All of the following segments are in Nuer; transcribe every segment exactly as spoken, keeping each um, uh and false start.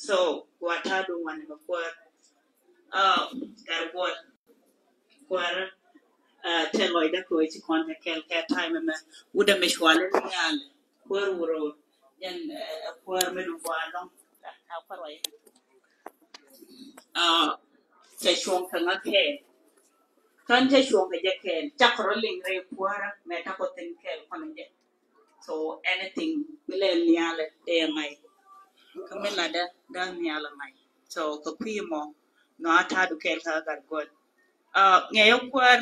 So, gua ta̱a̱ duŋ wanɛ mɛ kuäär. Ah, gat guɔt. Kuäär. Ah, tɛ lɔcdä kɛ wee ci kɔn kɛ kɛl kɛ time mɛ. Wudɛ mi cuali ni nyal. Kuäär wuror. Jɛn, eh, kuäär mi du gua lɔŋ. Ah, tɛ cuɔŋ kɛ ŋa kɛɛl. Kän tɛ cuɔŋ kɛ jɛ kɛɛl. Cak rɔ liŋ rɛy kuäärä mɛ takɔ thin kɛɛl kɔn jɛ. So anything mi lɛ nhial dee ŋa̱c. Kä mi la dee dee nhial ŋa̱c. So kɛ kui̱ mɔ nɔ a ta̱a̱ du kɛɛl kä gat guɔt. Ah, ŋɛɛ kuäär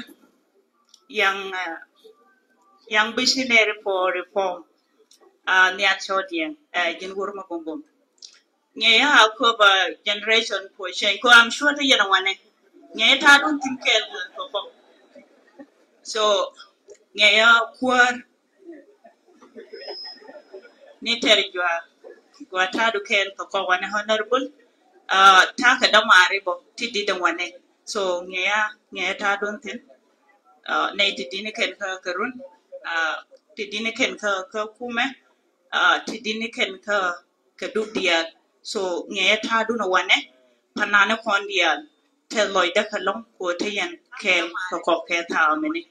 young, ah, young visionary for reform. Ah, nhial cɔ diɛŋ, ah, ji̱n wur ma gom gom. Ŋɛɛ a köp a generation for change. Ko I'm sure te yɛn a wanɛ. Ŋɛɛ ta̱a̱ duŋ thin kɛɛl kɛ kɔ. So ŋɛɛ kuäär ni tɛr jua, jua ta̱a̱ du kɛɛl kɛ kɔ wanɛ honorable. Ah, ta̱a̱ kɛ dämaari bɔ ti dit a wanɛ. So ŋɛɛ, ŋɛɛ ta̱a̱ duŋ thin. Ah, nɛy ti dit ni kɛn kä kɛ run. Ah, ti dit ni kɛn kä, kä kumɛ. Ah, ti dit ni kɛn kä kɛ duk diaal. So ŋɛɛ ta̱a̱ duŋ a wanɛ. Panani kɔn diaal. Tɛ lɔcdä kɛ lɔŋ ko te yɛn kɛɛl kɛ kɔk kɛ thaw mini.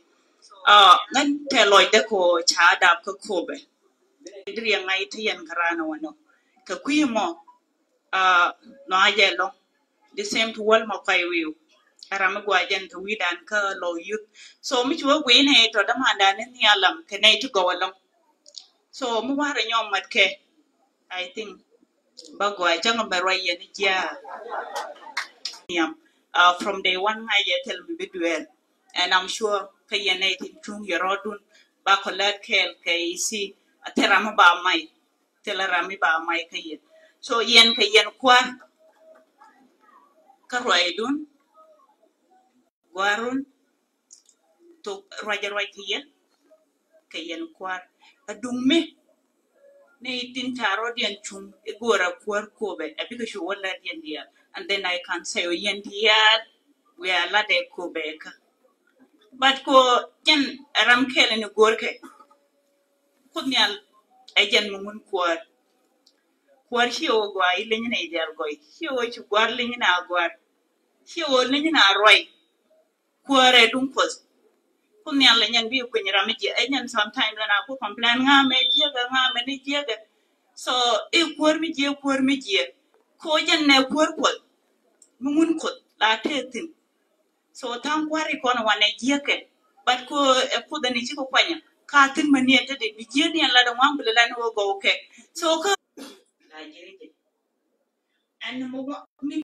Ah, ŋän tɛ lɔcdä ko ca dap kä kopɛ. Di riɛŋ ŋa̱c te yɛn kɛ raan wanɔ. Kɛ kui̱ mɔ, ah, nɔ a jɛ lɔŋ. The same to wäl mɔ kɔc wiu. A ram mi gua jɛn kɛ wi̱dan kä lɔ youth. So mi ci wä gui̱n ɛ tɔ dämandan ni nhial lam kɛ nɛy ti gɔw alɔŋ. So mi warɛ nyɔm mat kɛ. I think ba gua cäŋ bɛ ruac yɛn jiaa. Niam, uh, from day one ŋa̱c yɛ thil mi bi duel. And I'm sure kä yɛn nɛy tin cuŋ yɛ rɔɔdun ba kɔ lät kɛɛl kɛ i̱ si a thil ram mi ba mac. Thil ram mi ba mac kä yɛn. So yɛn kɛ yɛn kuäär kä ruacdun, gua̱run, thok ruac ruac kɛ yɛn, kɛ yɛn kuäär. A duŋ mi ni tin ca rɔɔdiɛn cuŋ i̱ go̱o̱r a kuäär kopɛ a bikɛ cu wä lät yɛn diaal. And then I can say, oh, yɛn diaal, we are lat ɛ kopɛ kä. But ko jɛn a ram kɛl ni go̱o̱r kɛ. Kuoth Nhial ɛ jɛn mi ŋun kuäär. Kuäär ci wä gɔaa i̱ leny ni diaal gɔy. Ci wä ci gua̱r leny ni a gua̱r. Ci wä leny ni a ruac. Kuäär ɛ duŋ Kuoth. Kuoth Nhial ɛ nyɛn bi kueny ram mi jiɛ. Ɛ nyɛn sometime lɛ na ku complain ŋa mɛ jiɛkɛ, ŋa mɛ ni jiɛkɛ. So i̱ kuäär mi jiɛ, kuäär mi jiɛ. Ko jɛn nɛ kuäär Kuoth. Mi ŋun Kuoth la tëë thi̱n. So tha̱a̱ŋ kua̱ri kɔn wanɛ jiäkɛ. But ko ɛ Kuoth ni ci kɛ kuanyɛ ka thi̱n mɛ niɛn te di bi jiäk niɛn la dɛ ŋua̱ŋ bi lɛ la ni wä gɔw kɛ. So kä la jiäk jɛ. Ɛn ni mɔ mi